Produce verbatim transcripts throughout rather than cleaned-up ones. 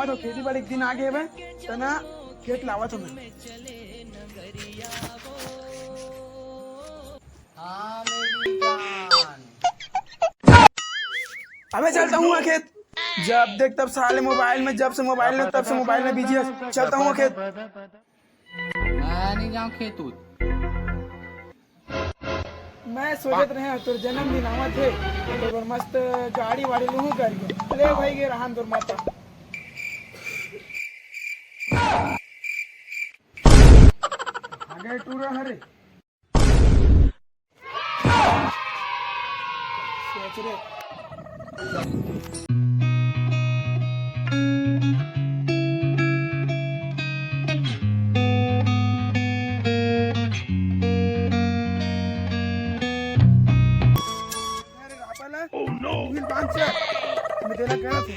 तो खेती बाड़ी के दिन आ गए हवे, त ना खेत लावत हूँ मैं। हाँ, मेरी जान। अबे चलता हूँ मैं खेत। जब देख तब साले मोबाइल में, जब से मोबाइल में तब से मोबाइल में बिजी है। चलता हूँ खेत। मैं नहीं जाऊँ खेत उत। मैं सोचत रहे तोर जन्मदिन आवत हे, तो तोर मस्त गाड़ी वाड़ी लूहू करके। ले भाई गे रहन तोर माता। आगे टूरा हरे। सोच रे। अरे रापा ला। Oh no! ढील बांध से। मैं तेरा कह रहा था।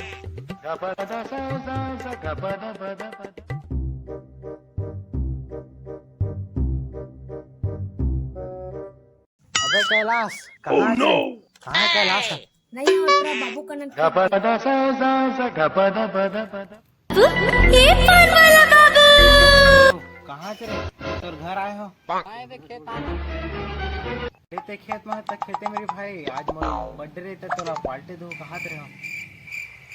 अबे कैलाश, कहाँ से? कहाँ है कैलाश? नहीं उतरा बाबू कनन। ये पान वाला बाबू। कहाँ से रे? तोर घर आए हो? आए थे खेत आए। खेते खेत में तक खेते मेरे भाई, आज मोर बर्थडे रहता तोला पार्टी दो, कहाँ से रहे हो?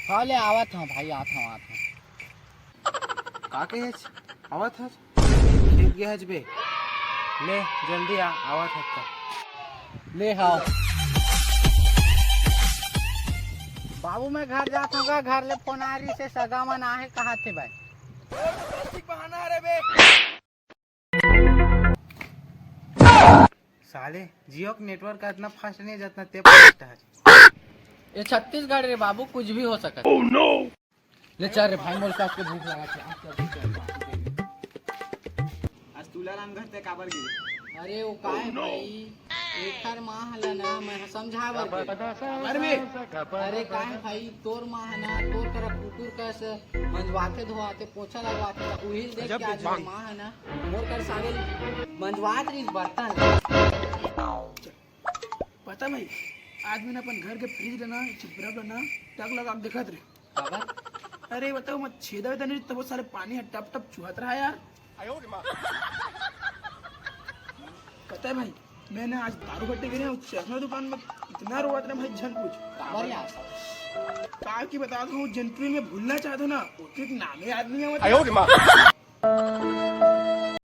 हाँ ले आवत हूँ भाई, आत हूँ, आत हूँ। का कहे छ? आवत हस? खेत गे हस बे? ले, जल्दी आ, आवत हस त। ले, हाव। बाबू, मैं घर जात हूँ गा, घर ले फोन आ रही से सगा मन आहे कहा थे भाई। प्लास्टिक बहाना रे बे। साले, जियो के नेटवर्क का इतना फास्ट नहीं है जितना ते फास्ट है। ये छत्तीसगढ़ रे बाबू, कुछ भी हो सकता है। ले चल रे भाई, मोर सास के भूख लगा छे। आज तुलाराम घर ते काबर गे? अरे वो काय भाई, एकर माँ हला ना मैं ह समझा बर गे। अरे बे। अरे काय भाई, तोर माँ ह ना तोर करा कुकुर कस मंजवाथे धोवाथे पोछा लगवाथे, त उही ल देख के आज मोर माँ ह ना मोर कर सारे मंजवात रही बर्तन। पता भाई, आज मैं अपन घर के फ्रिज ला ना, चिपरा ला ना, टक लगा के देखत रहे। अरे बताओ मत, छेदा वेदा नहीं, तब वो सारे पानी ह टप टप चुहत रहा यार। पता है भाई, मैंने आज दारू भट्टे गिरे और चश्मा दुकान में इतना रोवत रहे भाई, झन पूछ। काबर यार? का की बता दो, वो जंतु में भूलना चाहते हो ना, वो तो एक नाम याद नहीं आवत।